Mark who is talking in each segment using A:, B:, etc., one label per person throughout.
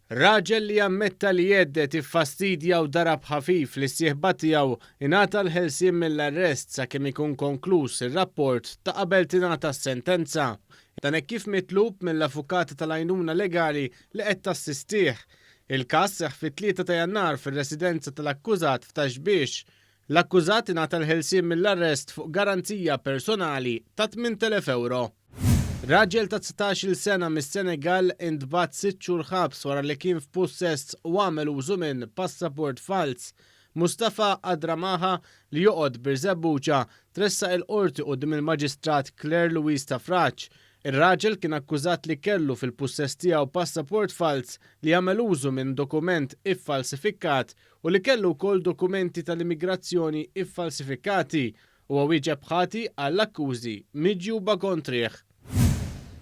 A: Raġel li ammetta li jhedded, iffastidja u darab ħafif lis-sieħba tiegħu ingħata l-ħelsien mill-arrest sakemm ikun konkluż ir-rapport ta' qabel tingħata s-sentenza. Dan hekk kif mitlub mill-avukata tal-għajnuna legali li qed tassistih. Il-każ seħħ fit-3 ta' Jannar fir-residenza tal-akkużat f'Ta' Xbiex. L-akkużat ingħata l-ħelsien mill-arrest fuq garanzija personali ta' 8,000 ewro. Raġel ta' 19-il sena mis-Senegal intbagħat sitt xhur ħabs wara li kien f'pussess u għamel użu minn passaport falz. Mustafa Adramaha li joqgħod Birżebbuġa tressaq il-Qorti quddiem il-Maġistrat Claire Louise Tafraġ. Ir-raġel kien akkużat li kellu fil-pussess tiegħu passaport falz, li għamel użu minn dokument iffalsifikkat u li kellu wkoll dokumenti tal-immigrazzjoni iffalsifikati. Huwa wieġeb ħati għall-akkużi miġjuba kontrih.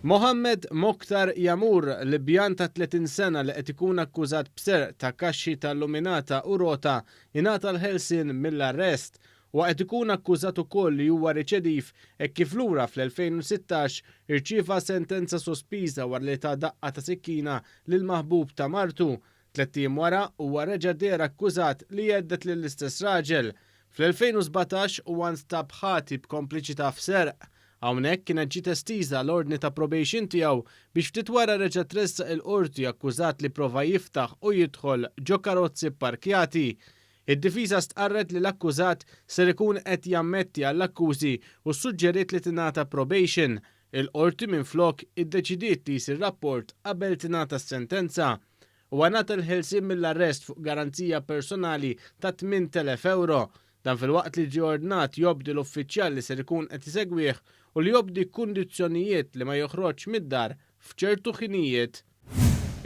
A: Mohammed Mokhtar Yamour, Libjan ta' 30 sena li qed ikun akkużat b'serq ta' kaxxi ta' luminata u rota, ingħata l-ħelsien mill-arrest. Huwa qed ikun akkużat ukoll li huwa riċediv hekk kif lura fl-2016 irċieva sentenza sospiża wara li ta daqqa ta' sikkina lill-maħbub ta' martu. Tlett ijiem wara, huwa reġa' deher akkużat li hedded lill-istess raġel. Fl-2017 huwa nstab ħati b'kompliċità f'serq. Hawnhekk kienet ġiet estiża l-ordni ta' probation tiegħu biex ftit wara reġa' tressaq il-Qorti akkużat li prova jiftaħ u jidħol ġo karozzi pparkjati. Id-difiża stqarret li l-akkużat ser ikun qed jammetti għall-akkużi u ssuġġeriet li tingħata probation. Il-Qorti minflok iddeċidiet li jsir rapport qabel tingħata s-sentenza. Huwa ngħata l-ħelsien mill-arrest fuq garanzija personali ta' 8,000 ewro. Dan filwaqt li ġie ordnat jobdi l-uffiċjal li ser ikun qed isegwih u li jobdi kundizzjonijiet li ma joħroġx mid-dar f'ċertu ħinijiet.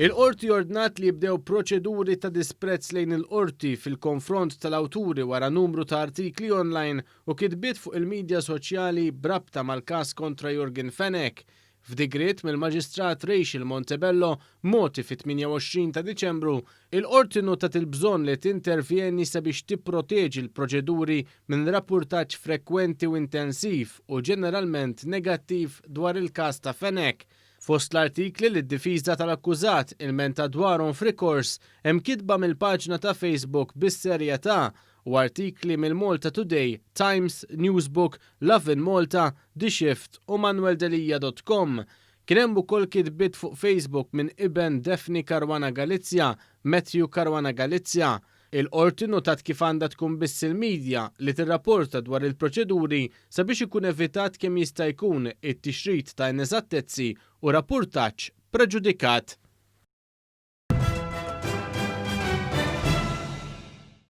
A: Il-Qorti ordnat li jibdew proċeduri ta' disprezz lejn il-Qorti fil-konfront tal-awturi wara numru ta' artikli online u kitbiet fuq il-midja soċjali b'rabta mal-każ kontra Yorgen Fenech. F'digriet mill-Maġistrat Rachel Montebello mogħti fit-28 ta' Diċembru, il-Qorti nnotat il-bżonn li tintervjeni sabiex tipproteġi l-proċeduri minn rappurtaġġ frekwenti u intensiv u ġeneralment negattiv dwar il-każ ta' Fenech. Fost l-artikli li d-difiża tal-akkużat ilmentat dwarhom f'rikors hemm kitba mill-paġna ta' Facebook Bis-Serjetà u artikli mill-Malta Today, Times, Newsbook, Lovin Malta, The Shift u manueldelia dot com. Kien hemm ukoll kitbiet fuq Facebook minn iben Daphne Caruana Galizia, Matthew Caruana Galizia. Il-Qorti nnotat kif għandha tkun biss il-media li tirrapporta dwar il-proċeduri sabiex ikun evitat kemm jista' jkun it-tixrid ta' ineżattezzi u rappurtaġġ preġudikat.